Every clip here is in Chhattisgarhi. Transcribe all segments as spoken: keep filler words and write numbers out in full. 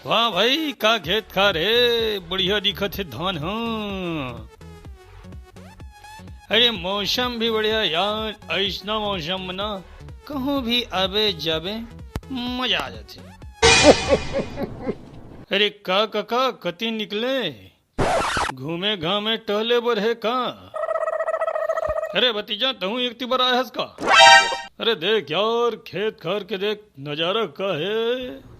वाह भाई, का खेत खार हे, बढ़िया दिखत हे धान ह। अरे मौसम भी बढ़िया यार, अइसना मौसम में ना कहूँ भी आबे जाबे मजा आ जाथे। अरे का कका, कति निकले? घूमे घामे टहले बर हे का? अरे भतीजा, तहूँ एक ती बर आए हस का? अरे देख यार, खेत खार के देख, नजारा का हे।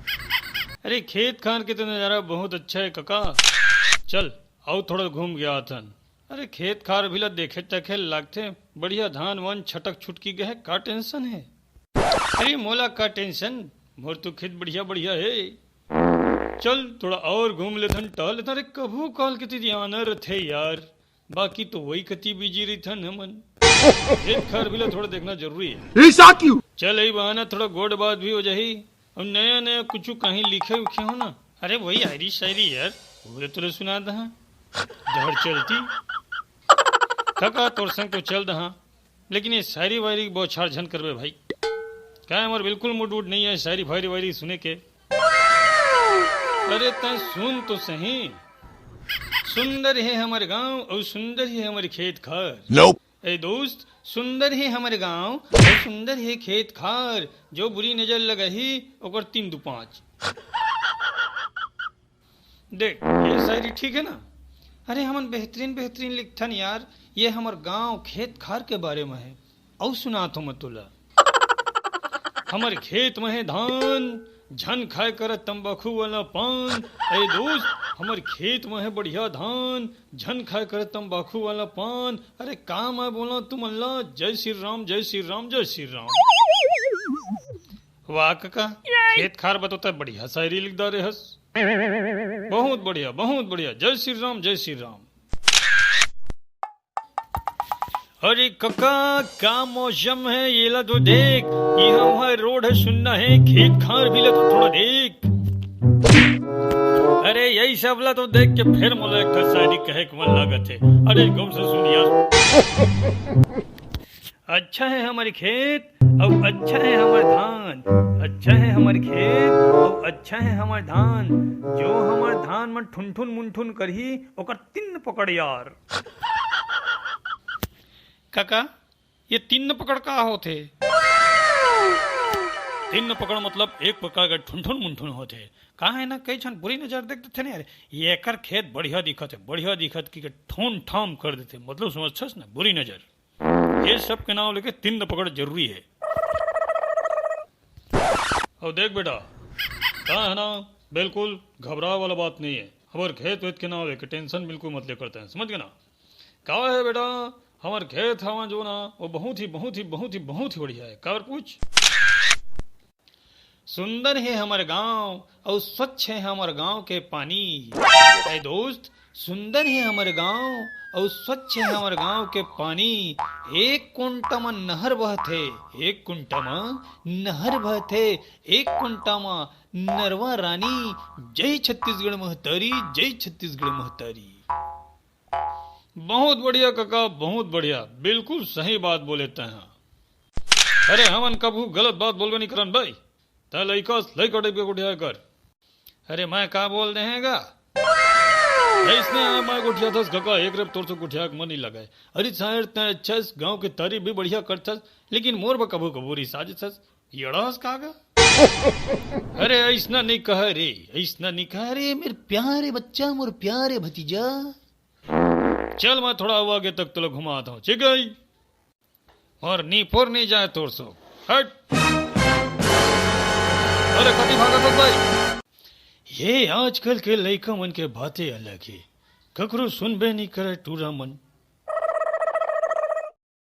अरे खेत खार के तो नजारा बहुत अच्छा हे कका। चल, आओ थोड़ा घूम के आथन। अरे खेत खार भी ला देखे तखे लागथे, बढ़िया धान वान छटक छुटकी गए, का टेंशन हे? अरे मोला का टेंशन, मोर तो खेत बढ़िया बढ़िया हे। चल थोड़ा और घूम लेथन, टहल लेथन। अरे कभू काल के तेरी आना रथे यार, बाकी तो वही कति बिजी रहिथन हमन। खेत खार भी ला थोड़ा देखना जरूरी हे। ऐसा क्यों? चल यही बहाना थोड़ा गोठ बात भी हो जाही। अब नया नया कुछ कहीं लिखे उखे हो ना? अरे वही आयरी शायरी यार, वो तोरे सुना दहा। डहर चलती। कका तोर संग तो चल दहा, लेकिन ये शायरी वायरी के बौछार झन करबे भाई। का हमर बिल्कुल मूड वूड नहीं हे शायरी फायरी वायरी सुने के। अरे तैं सुन तो सही। सुंदर हे हमर गांव अउ सुंदर हे हमर खेत खार। Nope। ए दोस्त, सुंदर हे हमर गांव अउ सुंदर हे खेत खार। जो बुरी नजर लगही, ओकर तीन दू पाँच। देख, ये शायरी ठीक हे ना? अरे हमन बेहतरीन बेहतरीन लिखथन यार। ये हमर गांव खेत खार के बारे में हे। अउ सुनात हों मैं तोला। हमर खेत में हे धान, झन खाए कर तंबाकू वाला पान। ए दोस्त, हमर खेत में हे बढ़िया धान, झन खाए कर तंबाकू वाला पान। अरे का मैं बोला तुमन ला, जय श्री राम, जय श्री राम, जय श्री राम। वाह कका, खेत खार बतोता बढ़िया शायरी लिख डारे हस। बहुत बढ़िया, बहुत बढ़िया। जय श्री राम, जय श्री राम। अरे कका, का मौसम हे, येला तो देख। इहाँ वहाँ रोड हे, सुन्ना हे, खेत खार भी ला तो थोड़ा देख। अरे यही सब ला तो देख के फेर मोला एक ठो शायरी कहे के मन लागत हे। अरे गौर से सुन यार। अच्छा हे हमर खेत अउ अच्छा हे हमर धान, अच्छा हे हमर खेत अउ अच्छा हे हमर धान। जो हमर धान मन ठुनठुन मुनठुन करही, ओकर तीन पकड़ यार। कका, ये तीन पकड़ का होथे? तीन पकड़ मतलब एक प्रकार के ठुनठुन मुनठुन होथे। का हे ना, कई झन बुरी नजर देख देथे ना यार, ये एकर खेत बढ़िया दिखत हे, बढ़िया दिखत कि के ठोन ठाम कर देथे, मतलब समझथस ना, बुरी नजर। ये सब के नाम लेके तीन पकड़ जरूरी हे। अउ देख बेटा, का हे ना, बिल्कुल घबराए वाला बात नहीं हे। हमर खेत वेत के नाम लेके टेंशन बिल्कुल मत ले करते हैं, समझ गए ना? का हे बेटा, हमर खेत हवा जो ना, वो बहुत ही, बहुत ही, बहुत ही, बहुत ही बढ़िया हे। काबर पूछ? सुंदर हे हमर गांव अउ स्वच्छ हे हमर गांव के पानी। ए दोस्त, सुंदर हे हमर गांव अउ स्वच्छ हे हमर गांव के पानी। एक कुंटा म नहर बहथे, एक कुंटा म नहर बहथे, एक कुंटा म नरवा रानी। जय छत्तीसगढ़ महतारी, जय छत्तीसगढ़ महतारी। बहुत बढ़िया कका, बहुत बढ़िया, बिल्कुल सही बात बोले तैं हा। अरे हमन कभू गलत बात बोलबे नहीं करन भाई, तैं लइका, लइका टाइप के गोठिया कर। अरे मैं का बोल दे हैं गा? अइसने आय मैं गोठिया थस कका, एक रेप तोर से गोठिया के मन नहीं लगे। अरे शायर तैं अच्छा हस, गांव के तारीफ भी बढ़िया करथस, लेकिन मोर बर कभू कभू रिसा जथस। यड़ा हस का गा? अरे अइसना नहीं कह रे, अइसना नहीं कह रे, मेरे प्यारे बच्चा, मोर प्यारे भतीजा। चल मैं थोड़ा आगे तक तोला घुमात हूँ, ठीक है? और नी पोर नी जाए तोर सो। हट। अरे कति भागत हस भाई? ये आजकल के लइका मन के बातें अलग हे। ककरो सुनबे नी करे टूरा मन।